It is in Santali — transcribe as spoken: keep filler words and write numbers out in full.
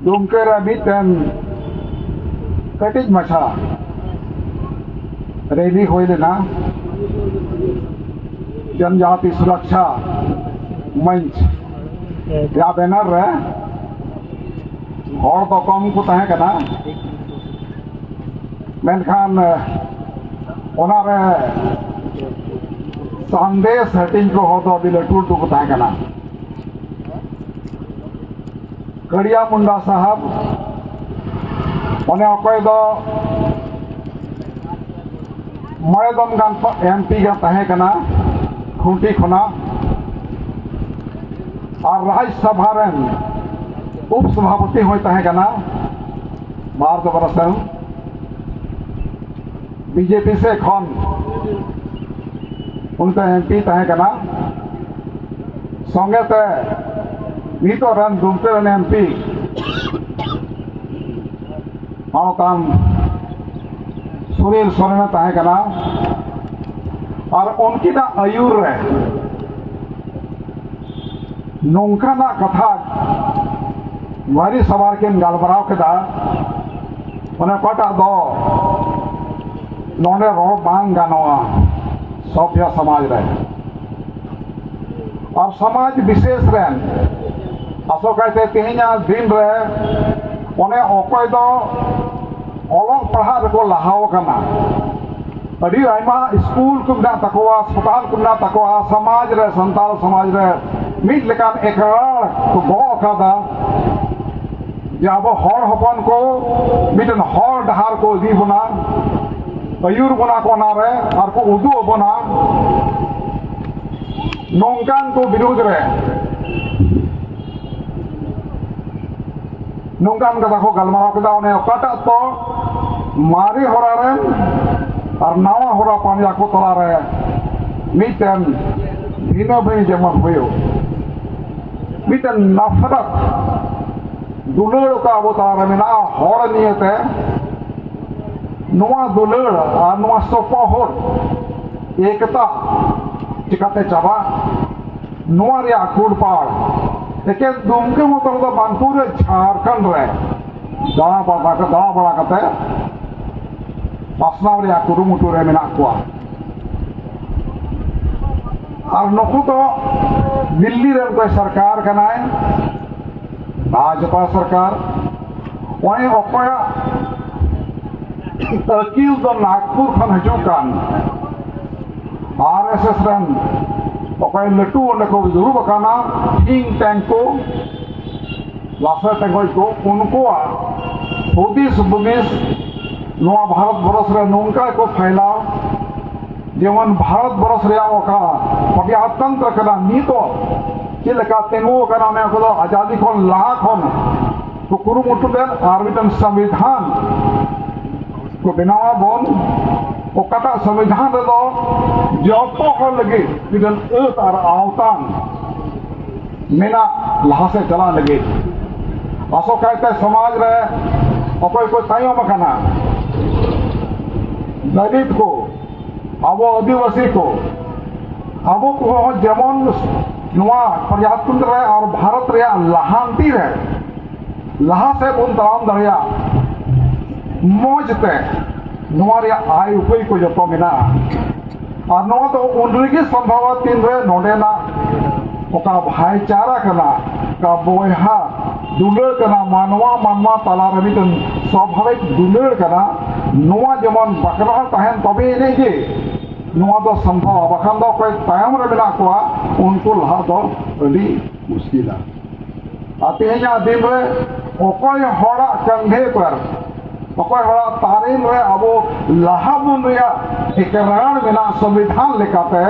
ᱫᱩᱢᱠᱟᱹ ᱨᱮ ᱢᱤᱫᱴᱮᱱ ᱠᱟᱹᱴᱤᱡ ᱢᱟᱪᱷᱟ ᱨᱮᱞᱤ ᱦᱩᱭ ᱞᱮᱱᱟ ᱡᱚᱱᱡᱟᱛᱤ ᱥᱩᱨᱚᱠᱪᱷᱟ ᱢᱚᱧᱪ ᱨᱮᱭᱟᱜ ᱵᱮᱱᱟᱨ ᱨᱮ᱾ ᱦᱚᱲ ᱫᱚ ᱠᱚᱢ ᱠᱚ ᱛᱟᱦᱮᱸ ᱠᱟᱱᱟ, ᱢᱮᱱᱠᱷᱟᱱ ᱚᱱᱟᱨᱮ ᱥᱟᱸᱫᱮᱥ ᱦᱟᱹᱴᱤᱧ ᱠᱚ ᱦᱚᱲ ᱫᱚ ᱟᱹᱰᱤ ᱞᱟᱹᱴᱩ ᱞᱟᱹᱴᱩ ᱠᱚ ᱛᱟᱦᱮᱸ ᱠᱟᱱᱟ᱾ ᱠᱟᱲᱤᱭᱟ ᱢᱩᱱᱰᱟ ᱥᱟᱦᱟᱵ, ᱚᱱᱮ ᱚᱠᱚᱭ ᱫᱚ ᱢᱚᱬᱮ ᱫᱚᱢ ᱜᱟᱱ ᱮᱢ ᱯᱤ ᱜᱟᱱ ᱛᱟᱦᱮᱸ ᱠᱟᱱᱟ ᱠᱷᱩᱸᱴᱤ ᱠᱷᱚᱱᱟᱜ, ᱟᱨ ᱨᱟᱡᱽ ᱥᱚᱵᱷᱟ ᱨᱮᱱ ᱩᱯ ᱥᱚᱵᱷᱟᱯᱚᱛᱤ ᱦᱚᱸᱭ ᱛᱟᱦᱮᱸ ᱠᱟᱱᱟ ᱵᱟᱨ ᱫᱚ ᱵᱟᱨᱚ ᱥᱮᱨᱢᱟ᱾ ᱵᱤᱡᱮᱯᱤ ᱥᱮᱫ ᱠᱷᱚᱱ ᱩᱱᱤ ᱫᱚ ᱮᱢ ᱯᱤ ᱛᱟᱦᱮᱸ ᱠᱟᱱᱟ᱾ ᱥᱚᱸᱜᱮ ᱛᱮ ᱱᱤᱛᱚᱜ ᱨᱮᱱ ᱫᱩᱢᱠᱟᱹ ᱨᱮᱱ ᱮᱢ ᱯᱤ ᱢᱟᱱᱚᱛᱟᱱ ᱥᱩᱱᱤᱞ ᱥᱚᱨᱮᱱᱮ ᱛᱟᱦᱮᱸ ᱠᱟᱱᱟ᱾ ᱟᱨ ᱩᱱᱠᱤᱱᱟᱜ ᱟᱹᱭᱩᱨ ᱨᱮ ᱱᱚᱝᱠᱟᱱᱟᱜ ᱠᱟᱛᱷᱟ ᱢᱟᱹᱨᱤ ᱥᱟᱵᱷᱟ ᱨᱮᱠᱤᱱ ᱜᱟᱞᱢᱟᱨᱟᱣ ᱠᱮᱫᱟ, ᱚᱱᱮ ᱚᱠᱟᱴᱟᱜ ᱫᱚ ᱱᱚᱰᱮ ᱨᱚᱲ ᱵᱟᱝ ᱜᱟᱱᱚᱜᱼᱟ ᱥᱚᱵᱷᱭᱚ ᱥᱚᱢᱟᱡᱽ ᱨᱮ᱾ ᱟᱨ ᱥᱚᱢᱟᱡᱽ ᱵᱤᱥᱮᱥ ᱨᱮᱱ, ᱟᱥᱚᱠᱟᱭᱛᱮ ᱛᱮᱦᱮᱧᱟᱜ ᱫᱤᱱ ᱨᱮ ᱚᱱᱮ ᱚᱠᱚᱭ ᱫᱚ ᱚᱞᱚᱜ ᱯᱟᱲᱦᱟᱜ ᱨᱮᱠᱚ ᱞᱟᱦᱟᱣ ᱟᱠᱟᱱᱟ, ᱟᱹᱰᱤ ᱟᱭᱢᱟ ᱥᱠᱩᱞ ᱠᱚ ᱢᱮᱱᱟᱜ ᱛᱟᱠᱚᱣᱟ, ᱦᱟᱥᱯᱟᱛᱟᱞ ᱠᱚ ᱢᱮᱱᱟᱜ ᱛᱟᱠᱚᱣᱟ, ᱥᱚᱢᱟᱡᱽ ᱨᱮ, ᱥᱟᱱᱛᱟᱲ ᱥᱚᱢᱟᱡᱽ ᱨᱮ ᱢᱤᱫ ᱞᱮᱠᱟᱱ ᱮᱠᱨᱟᱲ ᱠᱚ ᱜᱚᱜ ᱟᱠᱟᱫᱟ ᱡᱮ ᱟᱵᱚ ᱦᱚᱲ ᱦᱚᱯᱚᱱ ᱠᱚ ᱢᱤᱫᱴᱮᱱ ᱦᱚᱨ ᱰᱟᱦᱟᱨ ᱠᱚ ᱤᱫᱤ ᱵᱚᱱᱟ, ᱟᱹᱭᱩᱨ ᱵᱚᱱᱟ ᱠᱚ ᱚᱱᱟᱨᱮ ᱟᱨ ᱠᱚ ᱩᱫᱩᱜ ᱟᱵᱚᱱᱟ᱾ ᱱᱚᱝᱠᱟᱱ ᱠᱚ ᱵᱤᱨᱩᱫᱽ ᱨᱮ ᱱᱚᱝᱠᱟᱱ ᱠᱟᱛᱷᱟ ᱠᱚ ᱜᱟᱞᱢᱟᱨᱟᱣ ᱠᱮᱫᱟ, ᱚᱱᱮ ᱚᱠᱟᱴᱟᱜ ᱛᱚ ᱢᱟᱨᱮ ᱦᱚᱨᱟ ᱨᱮᱱ ᱟᱨ ᱱᱟᱣᱟ ᱦᱚᱨᱟ ᱯᱟᱸᱡᱟ ᱠᱚ ᱛᱟᱞᱟᱨᱮ ᱢᱤᱫᱴᱮᱱ ᱵᱷᱤᱱᱟᱹ ᱵᱷᱤᱱ ᱡᱮᱢᱚᱱ ᱦᱩᱭᱩᱜ, ᱢᱤᱫᱴᱮᱱ ᱱᱟᱯᱷᱨᱟᱛ ᱫᱩᱞᱟᱹᱲ ᱚᱠᱟ ᱟᱵᱚ ᱛᱟᱞᱟᱨᱮ ᱢᱮᱱᱟᱜᱼᱟ ᱦᱚᱲ ᱱᱤᱭᱮᱛᱮ, ᱱᱚᱣᱟ ᱫᱩᱞᱟᱹᱲ ᱟᱨ ᱱᱚᱣᱟ ᱥᱚᱯᱚᱦᱚᱫ ᱮᱠᱛᱟ ᱪᱤᱠᱟᱛᱮ ᱪᱟᱵᱟᱜ, ᱱᱚᱣᱟ ᱨᱮᱭᱟᱜ ᱠᱩᱲᱯᱟᱲ ᱮᱠᱮᱱ ᱫᱩᱢᱠᱟᱹ ᱢᱚᱛᱚ ᱫᱚ ᱵᱟᱝ, ᱯᱩᱨᱟᱹ ᱡᱷᱟᱲᱠᱷᱚᱸᱰ ᱨᱮ ᱫᱟᱬᱟ ᱵᱟᱲᱟ ᱫᱟᱬᱟ ᱵᱟᱲᱟ ᱠᱟᱛᱮ ᱯᱟᱥᱱᱟᱣ ᱨᱮᱭᱟᱜ ᱠᱩᱨᱩᱢᱩᱴᱩ ᱨᱮ ᱢᱮᱱᱟᱜ ᱠᱚᱣᱟ᱾ ᱟᱨ ᱱᱩᱠᱩ ᱫᱚ ᱫᱤᱞᱞᱤ ᱨᱮᱱ ᱚᱠᱚᱭ ᱥᱚᱨᱠᱟᱨ ᱠᱟᱱᱟᱭ, ᱵᱷᱟᱡᱽᱯᱟ ᱥᱚᱨᱠᱟᱨ, ᱚᱭ ᱚᱠᱚᱭᱟᱜ ᱟᱹᱠᱤᱞ ᱫᱚ ᱱᱟᱜᱽᱯᱩᱨ ᱠᱷᱚᱱ ᱦᱤᱡᱩᱜ ᱠᱟᱱ, ᱟᱨ ᱮᱥ ᱮᱥ ᱨᱮᱱ ᱚᱠᱚᱭ ᱞᱟᱹᱴᱩ ᱚᱸᱰᱮ ᱠᱚ ᱫᱩᱲᱩᱵ ᱟᱠᱟᱱᱟ, ᱛᱷᱤᱝᱠ ᱴᱮᱝᱠ ᱠᱚ, ᱞᱟᱥᱮᱨ ᱴᱮᱸᱜᱚᱡ ᱠᱚ, ᱩᱱᱠᱩᱣᱟᱜ ᱦᱩᱫᱤᱥ ᱵᱩᱫᱤᱥ ᱱᱚᱣᱟ ᱵᱷᱟᱨᱚᱛ ᱵᱚᱨᱚᱥ ᱨᱮ ᱱᱚᱝᱠᱟ ᱠᱚ ᱯᱷᱟᱭᱞᱟᱣ, ᱡᱮᱢᱚᱱ ᱵᱷᱟᱨᱚᱛ ᱵᱚᱨᱚᱥ ᱨᱮᱭᱟᱜ ᱚᱠᱟ ᱯᱨᱚᱡᱟᱛᱚᱱᱛᱨᱚ ᱠᱟᱱᱟ, ᱱᱤᱛᱚᱜ ᱪᱮᱫ ᱞᱮᱠᱟ ᱛᱤᱸᱜᱩ ᱟᱠᱟᱱᱟ, ᱚᱱᱟ ᱠᱚᱫᱚ ᱟᱡᱟᱫᱤ ᱠᱷᱚᱱ ᱞᱟᱦᱟ ᱠᱷᱚᱱ ᱠᱚ ᱠᱩᱨᱩᱢᱩᱴᱩ ᱞᱮᱫ᱾ ᱟᱨ ᱢᱤᱫᱴᱟᱝ ᱥᱚᱝᱵᱤᱫᱷᱟᱱ ᱠᱚ ᱵᱮᱱᱟᱣᱟ ᱵᱚᱱ, ᱚᱠᱟᱴᱟᱜ ᱥᱚᱝᱵᱤᱫᱷᱟᱱ ᱨᱮᱫᱚ ᱡᱚᱛᱚ ᱦᱚᱲ ᱞᱟᱹᱜᱤᱫ ᱢᱤᱫᱴᱟᱝ ᱟᱹᱛ ᱟᱨ ᱟᱣᱛᱟᱱ ᱢᱮᱱᱟᱜ, ᱞᱟᱦᱟ ᱥᱮᱫ ᱪᱟᱞᱟᱜ ᱞᱟᱹᱜᱤᱫ᱾ ᱟᱥᱚᱠᱟᱭᱛᱮ ᱥᱚᱢᱟᱡᱽ ᱨᱮ ᱚᱠᱚᱭ ᱠᱚ ᱛᱟᱭᱚᱢ ᱟᱠᱟᱱᱟ, ᱫᱟᱹᱞᱤᱛ ᱠᱚ, ᱟᱵᱚ ᱟᱹᱫᱤᱵᱟᱹᱥᱤ ᱠᱚ, ᱟᱵᱚ ᱠᱚᱦᱚᱸ ᱡᱮᱢᱚᱱ ᱱᱚᱣᱟ ᱯᱨᱚᱡᱟᱛᱚᱱᱛᱨᱚ ᱨᱮ ᱟᱨ ᱵᱷᱟᱨᱚᱛ ᱨᱮᱭᱟᱜ ᱞᱟᱦᱟᱱᱛᱤ ᱨᱮ ᱞᱟᱦᱟ ᱥᱮᱫ ᱵᱚᱱ ᱛᱟᱲᱟᱢ ᱫᱟᱲᱮᱭᱟᱜ, ᱢᱚᱡᱽ ᱛᱮ ᱱᱚᱣᱟ ᱨᱮᱭᱟᱜ ᱟᱭ ᱩᱯᱟᱹᱭ ᱠᱚ ᱡᱚᱛᱚ ᱢᱮᱱᱟᱜᱼᱟ᱾ ᱟᱨ ᱱᱚᱣᱟ ᱫᱚ ᱩᱱ ᱨᱮᱜᱮ ᱥᱚᱢᱵᱷᱚᱵᱟ, ᱛᱤᱱ ᱨᱮ ᱱᱚᱰᱮᱱᱟᱜ ᱚᱠᱟ ᱵᱷᱟᱭᱪᱟᱨᱟ ᱠᱟᱱᱟ, ᱚᱠᱟ ᱵᱚᱭᱦᱟ ᱫᱩᱞᱟᱹᱲ ᱠᱟᱱᱟ, ᱢᱟᱱᱣᱟ ᱢᱟᱱᱣᱟ ᱛᱟᱞᱟᱨᱮ ᱢᱤᱫᱴᱮᱱ ᱥᱟᱵᱷᱟᱵᱤᱠ ᱫᱩᱞᱟᱹᱲ ᱠᱟᱱᱟ, ᱱᱚᱣᱟ ᱡᱮᱢᱚᱱ ᱵᱟᱠᱷᱨᱟ ᱛᱟᱦᱮᱱ, ᱛᱚᱵᱮ ᱮᱱᱮᱡ ᱜᱮ ᱱᱚᱣᱟ ᱫᱚ ᱥᱚᱢᱵᱷᱚᱵᱟ᱾ ᱵᱟᱠᱷᱟᱱ ᱫᱚ ᱚᱠᱚᱭ ᱛᱟᱭᱚᱢ ᱨᱮ ᱢᱮᱱᱟᱜ ᱠᱚᱣᱟ, ᱩᱱᱠᱩ ᱞᱟᱦᱟ ᱫᱚ ᱟᱹᱰᱤ ᱢᱩᱥᱠᱤᱞᱟ᱾ ᱟᱨ ᱛᱮᱦᱮᱧᱟᱜ ᱫᱤᱱ ᱨᱮ ᱚᱠᱚᱭ ᱦᱚᱲᱟᱜ ᱠᱟᱱᱫᱷᱮ ᱯᱟᱨ, ᱚᱠᱚᱭ ᱦᱚᱲᱟᱜ ᱛᱟᱨᱮᱱ ᱨᱮ ᱟᱵᱚ ᱞᱟᱦᱟ ᱵᱚᱱ ᱨᱮᱭᱟᱜ ᱮᱠᱨᱟᱨ ᱢᱮᱱᱟᱜ ᱥᱚᱝᱵᱤᱫᱷᱟᱱ ᱞᱮᱠᱟᱛᱮ,